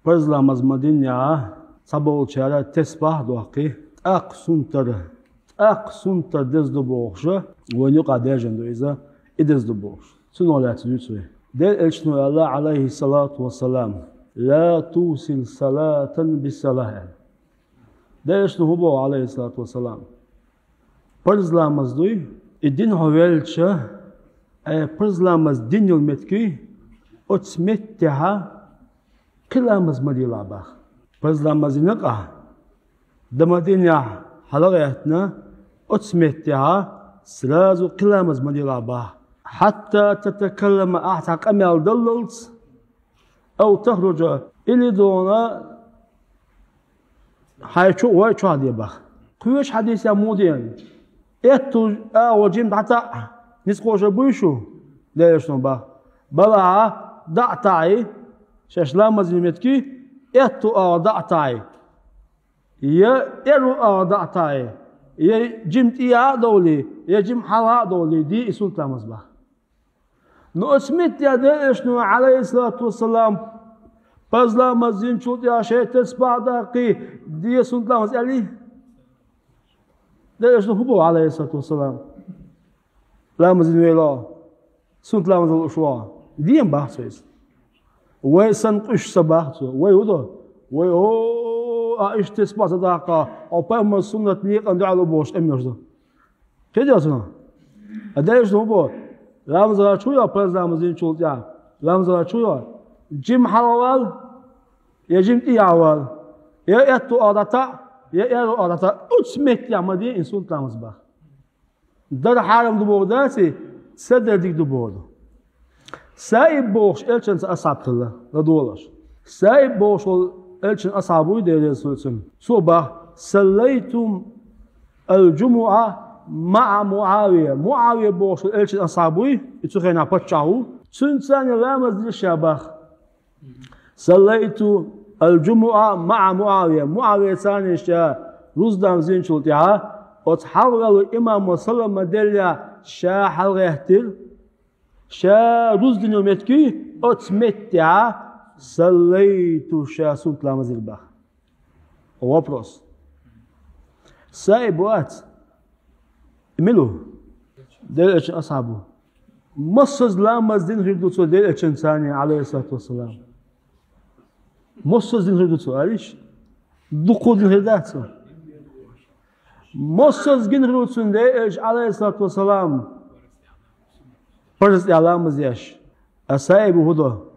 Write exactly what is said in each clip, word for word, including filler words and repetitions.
Парз ламаз ма диннехьа, цхьаболчара тесбахь а доккхий, тӀаккха сунтар, тӀаккха сунтар деза ду бохуша, вайна юкъа даьржина ду иза, и деза ду бохуш. Цунах лаьцна дуьйцу вай. Делан Элчано аьлла, Ӏалайхи салату вассалам: «Ла тусил салатан би салахӀ», аьлла. Делан Элчано хӀун боху, Ӏалайхи салату вассалам? Парз ламаз дуй, и дина хьо велча, э, парз ламаз дина йолу меттиг, оцу меттехьа кхин ламаз ма делахь боху. Парз ламаз дина къа, дан ма динехь хьала гӀаьттина, оцу меттехьа сразу кхин ламаз ма делахь боху. Хьатта татакаллама, ахь цхьа къамел даллалц, ау тахруджа, или дона хьайн чу а вай чохь де боху. Кхечу хьадисехь муха деана? Аьтту агӀор жима дӀатаӀа, ницкъ кхочур буй шу? Делан Элчано боху. Балахьа дӀа а таӀий, шаьш ламаз дина меттиг, аьтту агӀор дӀа а таӀий, я аьрру агӀор дӀа а таӀий, я жима тӀехьа а довлий, я жима хьалха а довлий, де и суннат ламаз боху. Ну, оцу меттехь Делан Элчано, Ӏалайхи салату вассалам, парз ламаз динчул тӀаьхьа шайн тесбахь даккхий, де суннат ламаз аьллий? Делан Элчано хӀун боху, Ӏалайхи салату вассалам? Ламаз дина вела, суннат ламаз лууш вала, дема боху цо иза. Вай санна къуьйсуш ца боху цо. Вай хӀун до? Вай, о, а иштта тесбахь ца даккхахь, хьо пайхамаран суннат некъан дуьхьал ву бохуш тӀемаш ду. КхидӀа цунах. А Делан Элчано хӀун боху? Ламаза чу йо, парз ламаз динчул тӀаьхьа. Ламаза чу йо. Жима хьалха вала, я жима тӀехьа вала, я аьтту агӀор дӀатаӀа, я аьрру агӀор дӀатаӀа. Оцу меттехь ма де и суннат ламаз боху. Дар хьарам ду бохург дац и, ца дар дика ду бохург ду. Саиб бохуш Элчанца асхьаб хилла, ладогӀалаш. Саиб бохуш волу Элчан асхьаб вуй, Дела реза хуьлда цунна. Цо боху: «Саллайту ал-джумуӀа маӀа МуӀавия». МуӀавия бохуш волу Элчан асхьаб вуй, и цу хенахь паччахь ву. Цуьнца цхьаьна ламаз дира ша боху. «Саллайту ал-джумуӀа маӀа МуӀавия». МуӀавияца цхьаьна ша рузба ламаз динчул тӀаьхьа, оцу хьалхаваьллачу имамо салам ма деллехь, ша хьалагӀаьттира. Ша рузба дина меттиг, оцу меттехьа саллайту, ша суннат ламаз дира боху. Вопрос. Саиб вац? Мила ву? Делан Элчан асхьаб ву. Массаза ламаз дина хир ду цо Делан Элчанца цхьаьна, Ӏалайхи салату вассалам? Массаза дина хир ду цо, алиш? Дукха дина хир дац цо? Массаза гина хир ву цунна Делан Элча, Ӏалайхи салату вассалам, парз тӀехь ламаз еш. А Саиб хӀун до?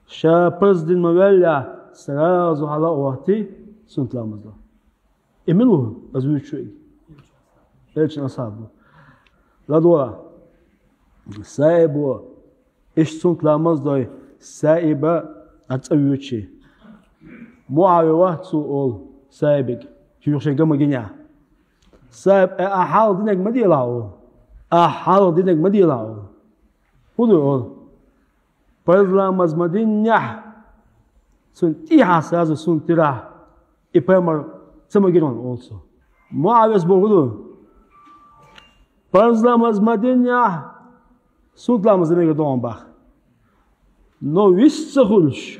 Ша парз дина ма ваьллехь, сразу хьала а хӀоттий, суннат ламаз до. И мила ву, ас вуьйцуш верг? Элчан асхьаб ву. ЛадогӀа. Саибо иштта суннат ламаз дой, Саиба а цӀа вуьйцу шен. МуӀавия вац цо олу Саибега, шен ган ма гинехь. Саиб, э, ахь хьалха динарг ма делахь олу. Ахь хьалха динарг ма делахь олу. ХӀун ду олу? Парз ламаз ма диннехь, цунна тӀехьа сразу суннат дирахь, и пайхамар ца магира хьуна олу цо. МуӀавияс бохург хӀун ду? Парз ламаз ма диннехь, суннат ламаз дан мегар ду хьуна боху. Но вист ца хуьлуш,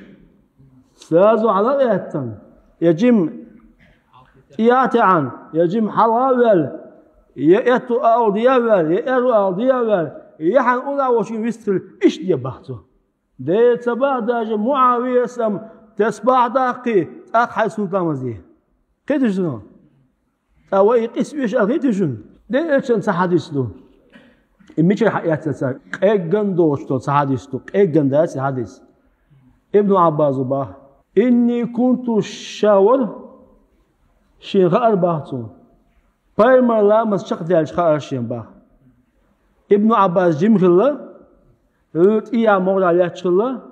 сразу хьала а гӀаьттина, я жима тӀехьа а таьӀна, я жима хьалха а ваьлла, я аьтту агӀор де а ваьлла, я аьрру агӀор де а ваьлла, я хьайн уллохь волчун вист хилла, иштта де боху цо. Де ца боху даже МуӀавияс, амма тесбахь даккхий, тӀаккха хьайн суннат ламаз де. Кхеташ ду? Ткъа вай и къиса оьшуш аьлла хетий шуна? Делан Элчан цхьа хьадис ду. И мичара хьаэцна цара? Къегган доцуш долу цхьа хьадис ду. Къегган дац и хьадис. Ибн Ӏаббаса боху: «Инни кунту», ша вара, шена хаьара боху цо. Пайхамар ламаз чекхдаьлча хаьара шена боху. Ибн Ӏаббас жима хилла, тӀехьа могӀарехь лаьтташ хилла.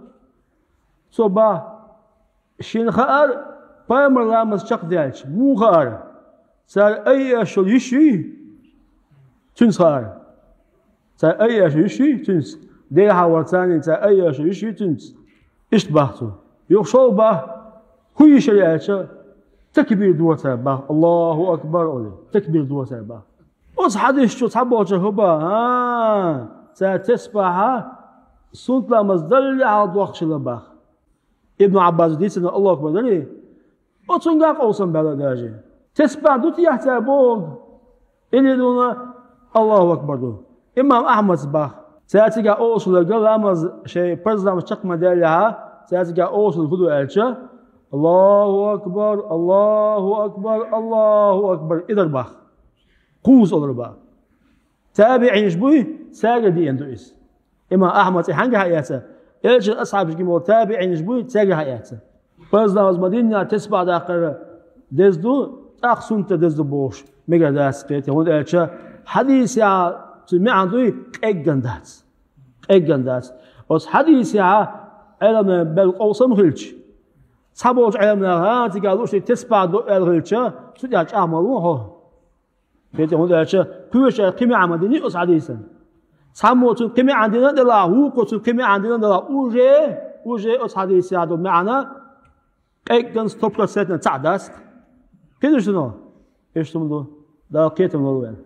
Цо боху, шена хаьара пайхамар ламаз чекхдаьлча. Муха хаьара? Цара айъеш йолу йиш юй? Цуьнца хаьара. Цара айъеш йолу йиш юй цуьнца? Делахь а вара царна цара айъеш йолу йиш юй цуьнца? Иштта боху цо. Юха шолгӀа боху, хӀун йиш яра аьлча, такбир дора цара боху, «Аллаху акбар» олий. Такбир дора цара боху. Оцу хьадис чу цхьаболчара хӀун боху? А, цара тесбахь суннат ламаз даллехь а доккхуш хилла боху. Ибн Ӏаббаса дийцина Аллаху акбар дарий, оцунгахь къовсам баьлла даже. Тесбихь ду те яц цара бохург? Или дуна Аллаху акбар ду. Имам Ахьмада бах. Цара цигахь олуш верг, ламаз шайн парз ламаз чекх ма-даьллехь, цара цигахь олуш верг хӀун ду аьлча, Аллаху акбар, Аллаху акбар, Аллаху акбар. И дар бах. Кхузза олура бах. ТабиӀинаш буй, цаьрга деана ду иза. Имам Ахьмада цӀе хьаьнгахьа эцна, элчан асхьабашкахь болу табиӀинаш буй, цаьргахьа эцна. Парз ламаз ма-диннехь тесбихь даккхар деза ду, тӀаккха суннат дар деза ду бохуш мегар дац кхетий, хӀунда аьлча хьадисехь цуьнан маьӀна дуй, къеггина дац. Къеггина дац. Оцу хьадисехь Ӏеламнехан белла къовсам хилча, цхьаболчу Ӏеламнаха, а, цигахь луш дерг тесбихь ду аьлла хилча, цу тӀехь чӀагӀ ма ло хьо. Кхетий, хӀунда аьлча кхечара кхин маьӀна ма дина оцу хьадисана. Цхьаммо цуьнан кхин маьӀна дина делахь, вукхо цуьнан кхин маьӀна дина делахь, уже, уже оцу хьадисехь долу маьӀна къеггина сто процентов цхьаъ дац. Кхидуш дуно? Иштта хӀума ду. Дала кхетам лойла вайн.